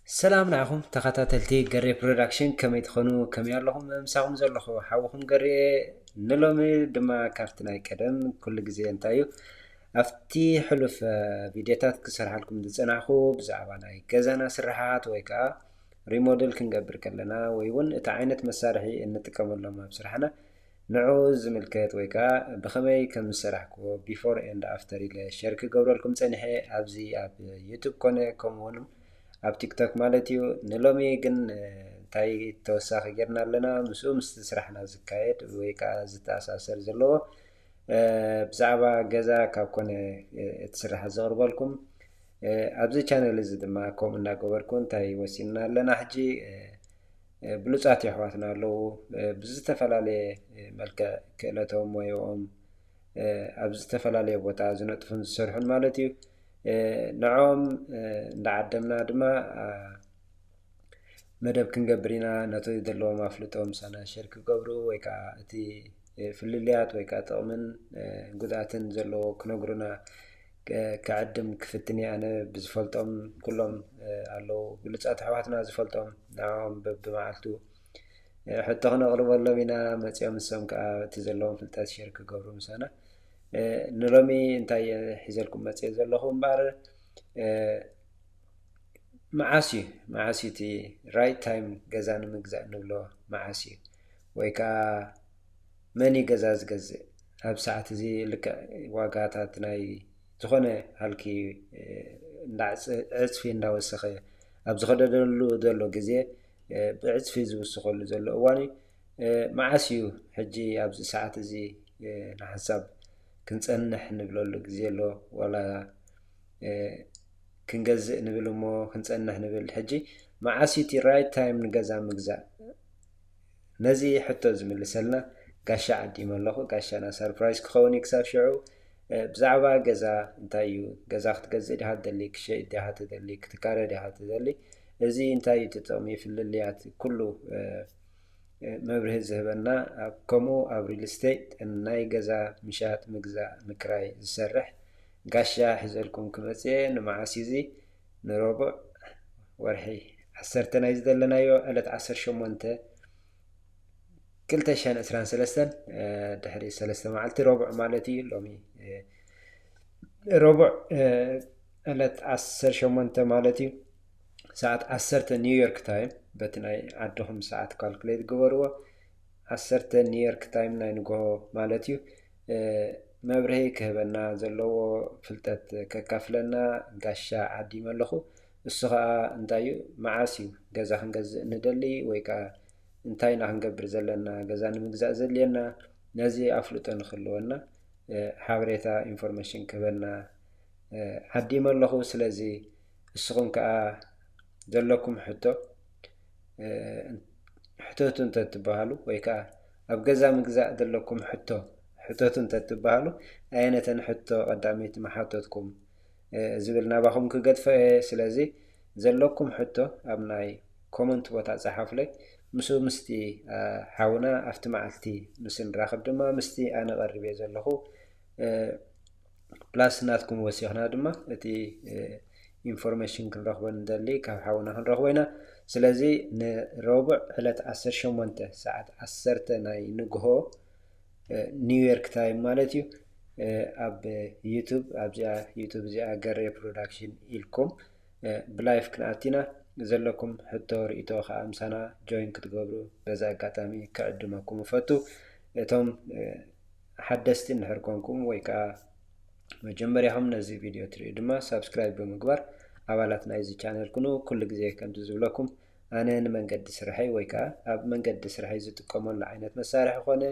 ሰላም ንዓኹም ተኸታተልቲ ገሬ ፕሮዳክሽን፣ ከመይ ትኾኑ? ከመይ ኣለኹም? ምሳኹም ዘለኹ ሓውኹም ገሬ። ንሎሚ ድማ ካብቲ ናይ ቀደም ኩሉ ግዜ እንታይ እዩ፣ ኣብቲ ሕሉፍ እ፣ ቪድዮታት ክሰርሓልኩም ዝጸናሕኩ ብዛዕባ ናይ ገዛና ስርሓት ወይ ከዓ ሪሞደል ክንገብር ከለና ወይ እውን እቲ ዓይነት መሳርሒ እንጥቀመሎም ኣብ ስራሕና ንዑ ዝምልከት ወይ ከዓ ብኸመይ ከም ዝሰራሕክዎ ቢፎር ኤንድ ኣፍተር ኢለ ሸር ክገብረልኩም ጸኒሐ ኣብዚ ኣብ ዩቱብ ኮነ ከምኡ እውን ኣብ ቲክቶክ ማለት እዩ። ንሎሚ ግን እ፣ እንታይ ተወሳኺ ጌርና ኣለና? ምስኡ ምስቲ ስራሕና ዝካየድ ወይ ከዓ ዝተኣሳሰር ዘለዎ እ፣ ብዛዕባ ገዛ ካብ ኮነ እ፣ እቲ ስራሕ ዘቕርበልኩም እ፣ ኣብዚ ቻነል እዚ ድማ ከምኡ እናገበርኩ እንታይ ወሲንና ኣለና ሕጂ እ፣ እ፣ ብሉጻት የሕዋትና ኣለዉ እ፣ ብዝተፈላለየ እ፣ መልክዕ ክእለቶም ሞያኦም እ፣ ኣብ ዝተፈላለየ ቦታ ዝነጥፉን ዝሰርሑን ማለት እዩ። እ፣ ንዕኦም እ፣ እንዳዓደምና ድማ እ፣ መደብ ክንገብር ኢና። ነቲ ዘለዎም ኣፍልጦ ምሳና ሸር ክገብሩ ወይ ከዓ እቲ እ፣ ፍልልያት ወይ ከዓ ጥቕምን እ፣ ጉድኣትን ዘለዎ ክነግሩና ክ- ክዕድም ክፍትን እየ። ኣነ ብዝፈልጦም ኩሎም እ፣ ኣለዉ ብሉጻት ኣሕዋትና ዝፈልጦም ንዕኦም በብመዓልቱ እ፣ ሕቶ ክነቕርበሎም ኢና። መጺኦም ንሶም ከዓ እቲ ዘለዎም ፍልጠት ሸር ክገብሩ ምሳና እ፣ ንሎሚ እንታይ እየ ሒዘልኩም መጺኤ ዘለኹ እምበኣር እ፣ መዓስ እዩ መዓስ እዩ እቲ ራይት ታይም ገዛ ንምግዛእ ንብሎ መዓስ እዩ? ወይ ከዓ መን እዩ ገዛ ዝገዝእ? ኣብ ሰዓት እዚ ልክዕ ዋጋታት ናይ ዝኾነ ሃልኪ እ፣ እንዳዕፅ- ዕፅፊ እንዳወሰኸ ኣብ ዝኸደደሉ ዘሎ ግዜ እ፣ ብዕፅፊ ዝውስኸሉ ዘሎ እዋን እዩ። እ፣ መዓስ እዩ ሕጂ ኣብዚ ሰዓት እዚ እ፣ ንሓንሳብ ክንፀንሕ ንብለሉ ግዜ ኣሎ ዋላ እ፣ ክንገዝእ ንብል እሞ ክንፀንሕ ንብል። ሕጂ መዓስ እዩ እቲ ራይት ታይም ንገዛ ምግዛእ? ነዚ ሕቶ ዝምልሰልና ጋሻ ዓዲመ ኣለኹ። ጋሻና ሰርፕራይዝ ክኸውን እዩ ክሳብ ሽዑ። እ፣ ብዛዕባ ገዛ እንታይ እዩ? ገዛ ክትገዝእ ዲኻ ትደሊ? ክሸይጥ ዲኻ ትደሊ? ክትካረ ዲኻ ትደሊ? እዚ እንታይ እዩ እቲ ጥቕሚ? ፍልልያት ኩሉ እ፣ እ፣ መብርሂ ዝህበና ኣብ ከምኡ ኣብ ሪል ስቴት ናይ ገዛ ምሻጥ ምግዛእ ምክራይ ዝሰርሕ ጋሻ ሒዘልኩም ክመጽእ እየ። ንመዓስ እዩ እዚ? ንረቡዕ ወርሒ ዓሰርተ ናይ ዝደለናዮ ዕለት ዓሰርተ ሸሞንተ ክልተ ሽሕን ዕስራን ሰለስተን እ፣ ድሕሪ ሰለስተ መዓልቲ ረቡዕ ማለት እዩ። ሎሚ እ፣ ረቡዕ እ፣ ዕለት ዓሰርተ ሸሞንተ ማለት እዩ። ሰዓት ዓሰርተ ኒውዮርክ ታይም በቲ ናይ ዓድኹም ሰዓት ካልኩሌት ግበርዎ። ዓሰርተ ኒውዮርክ ታይም ናይ ንግሆ ማለት እዩ። እ፣ መብርሂ ክህበና ዘለዎ ፍልጠት ከካፍለና ጋሻ ዓዲመ ኣለኹ። እሱ ኸዓ እንታይ እዩ? መዓስ እዩ ገዛ ክንገዝእ ንደሊ ወይ ከዓ እንታይ ኢና ክንገብር ዘለና? ገዛ ንምግዛእ ዘድልየና ነዚ ኣፍልጦ ንክህልወና እ፣ ሓበሬታ ኢንፎርሜሽን ክህበና እ፣ ዓዲመ ኣለኹ። ስለዚ ንስኹም ከዓ ዘለኩም ሕቶ እ፣ ሕተቱ እንተትበሃሉ ወይ ከዓ ኣብ ገዛ ምግዛእ ዘለኩም ሕቶ ሕተቱ እንተትበሃሉ ኣየነተን ሕቶ ቀዳመይቲ ምሓተትኩም እ፣ ዝብል ናባኹም ክገድፎ እየ። ስለዚ ዘለኩም ሕቶ ኣብ ናይ ኮመንት ቦታ ጸሓፉለይ። ምስኡ ምስቲ እ፣ ሓውና ኣብቲ መዓልቲ ምስ ንራኸብ ድማ ምስቲ ኣነ ቀሪበ ዘለኹ እ፣ ፕላስ ናትኩም ወሲኽና ድማ እቲ እ፣ ኢንፎርሜሽን ክንረኽቦ ንደሊ ካብ ሓውና ክንረኽቦ ኢና። ስለዚ ንረቡዕ ዕለት ዓሰርተ ሸሞንተ ሰዓት ዓሰርተ ናይ ንግሆ እ፣ ኒውዮርክ ታይም ማለት እዩ። እ፣ ኣብ ዩቱብ ኣብዚኣ ዩቱብ እዚኣ ገሬ ፕሮዳክሽን ኢልኩም እ፣ ብላይፍ ክንኣቲና ዘለኩም ሕቶ ርእቶ ከዓ ምሳና ጆይን ክትገብሩ በዚ ኣጋጣሚ ክዕድመኩም እፈቱ። እቶም እ፣ ሓደስቲ እንድሕር ኮንኩም ወይ ከዓ መጀመርያኹም ነዚ ቪድዮ ትርእዩ ድማ ሳብስክራይብ ብምግባር ኣባላት ናይዚ ቻነል ኩኑ። ኩሉ ግዜ ከምዚ ዝብለኩም ኣነ ንመንገዲ ስርሐይ ወይ ከዓ ኣብ መንገዲ ስርሐይ ዝጥቀመሉ ዓይነት መሳርሒ ኮነ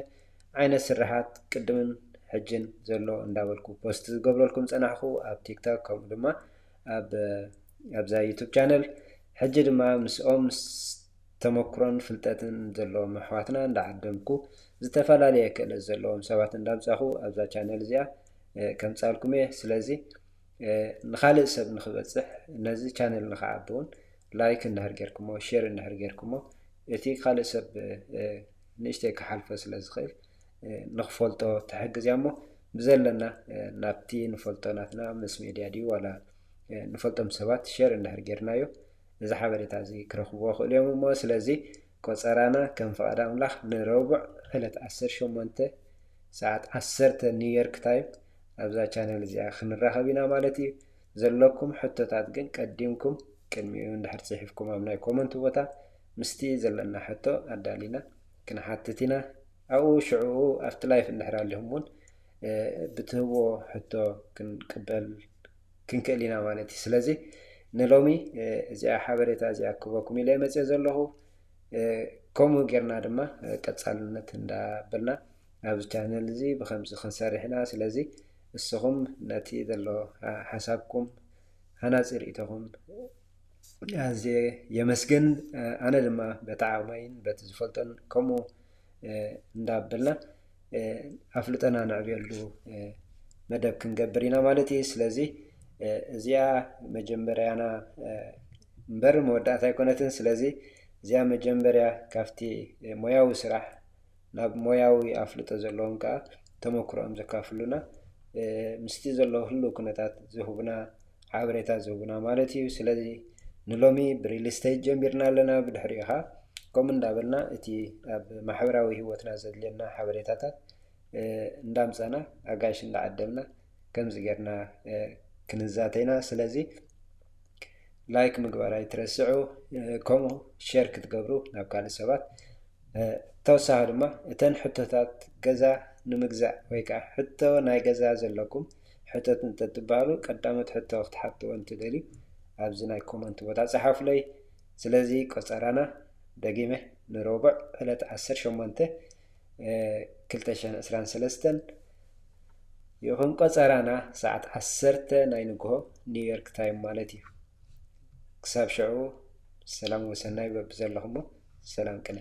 ዓይነት ስርሓት ቅድምን ሕጅን ዘሎ እንዳበልኩ ፖስት ዝገብረልኩም ጸናሕኩ ኣብ ቲክቶክ ከምኡ ድማ ኣብ ኣብዛ ዩቱብ ቻነል። ሕጂ ድማ ምስኦም ስ- ተመክሮን ፍልጠትን ዘለዎም ኣሕዋትና እንዳዓደምኩ ዝተፈላለየ ክእለት ዘለዎም ሰባት እንዳምጻኹ ኣብዛ ቻነል እዚኣ እ፣ ከምጻልኩም እየ። ስለዚ እ፣ ንኻልእ ሰብ ንኽበጽሕ ነዚ ቻነል ንኽዓቢ እውን ላይክ እንድሕር ጌርኩሞ ሼር እንድሕር ጌርኩሞ እቲ ካልእ ሰብ እ፣ ንእሽተይ ክሓልፎ ስለ ዝኽእል እ፣ ንኽፈልጦ ትሕግዝ እያ እሞ ብዘለና እ፣ ናብቲ ንፈልጦ ናትና ምስ ሜድያ ድዩ ዋላ እ፣ ንፈልጦም ሰባት ሼር እንድሕር ጌርናዮ እዚ ሓበሬታ እዚ ክረኽብዎ ክእሉ እዮም። እሞ ስለዚ ቆጸራና ከም ፍቓድ ኣምላኽ ንረቡዕ ዕለት ዓሰርተ ሸሞንተ ሰዓት ዓሰርተ ኒውዮርክ ታይም ኣብዛ ቻነል እዚኣ ክንራኸብ ኢና ማለት እዩ። ዘለኩም ሕቶታት ግን ቀዲምኩም ቅድሚኡ እንድሕር ጽሒፍኩም ኣብ ናይ ኮመንት ቦታ ምስቲ ዘለና ሕቶ ኣዳሊና ክንሓትት ኢና። ኣብኡ ሽዕኡ ኣብቲ ላይፍ እንድሕር ኣሊኹም እውን ብትህብዎ ሕቶ ክንቅበል ክንክእል ኢና ማለት እዩ። ስለዚ ንሎሚ እዚኣ ሓበሬታ እዚኣ ክበኩም ኢለ መፅእ ዘለኹ። ከምኡ ጌርና ድማ ቀፃልነት እንዳበልና ኣብዚ ቻነል እዚ ብከምዚ ክንሰርሕ ኢና። ስለዚ እስኹም ነቲ ዘሎ ሓሳብኩም ሃናፂ ርእቶኹም ኣዝየ የመስግን። ኣነ ድማ በቲ ዓቕመይን በቲ ዝፈልጦን ከምኡ እንዳበልና ኣፍልጠና ንዕብየሉ መደብ ክንገብር ኢና ማለት እዩ። ስለዚ እዚኣ መጀመርያና እምበር መወዳእታ ኣይኮነትን። ስለዚ እዚኣ መጀመርያ ካብቲ ሞያዊ ስራሕ ናብ ሞያዊ ኣፍልጦ ዘለዎም ከዓ ተመክሮኦም ዘካፍሉና ምስቲ ዘሎ ህሉ ኩነታት ዝህቡና ሓበሬታ ዝህቡና ማለት እዩ። ስለዚ ንሎሚ ብሪል ስቴት ጀሚርና ኣለና። ብድሕሪኡ ከዓ ከምኡ እንዳበልና እቲ ኣብ ማሕበራዊ ህይወትና ዘድልየና ሓበሬታታት እንዳምፃና ኣጋይሽ እንዳዓደልና ከምዚ ጌርና ክንዛተይና። ስለዚ ላይክ ምግባር ኣይትረስዑ፣ ከምኡ ሼር ክትገብሩ ናብ ካልእ ሰባት። ተወሳኺ ድማ እተን ሕቶታት ገዛ ንምግዛእ ወይ ከዓ ሕቶ ናይ ገዛ ዘለኩም ሕቶት እንተትበሃሉ ቀዳሞት ሕቶ ክትሓትዎ እንትደልዩ ኣብዚ ናይ ኮመንት ቦታ ጸሓፉለይ። ስለዚ ቆጸራና ደጊመ ንረቡዕ ዕለት ዓሰርተ ሸሞንተ ክልተ ሽሕን ዕስራን ሰለስተን ይኹን ቆጸራና ሰዓት ዓሰርተ ናይ ንግሆ ኒውዮርክ ታይም ማለት እዩ። ክሳብ ሽዑ ሰላም ወሰናይ በብዘለኹሞ ሰላም ቅነ።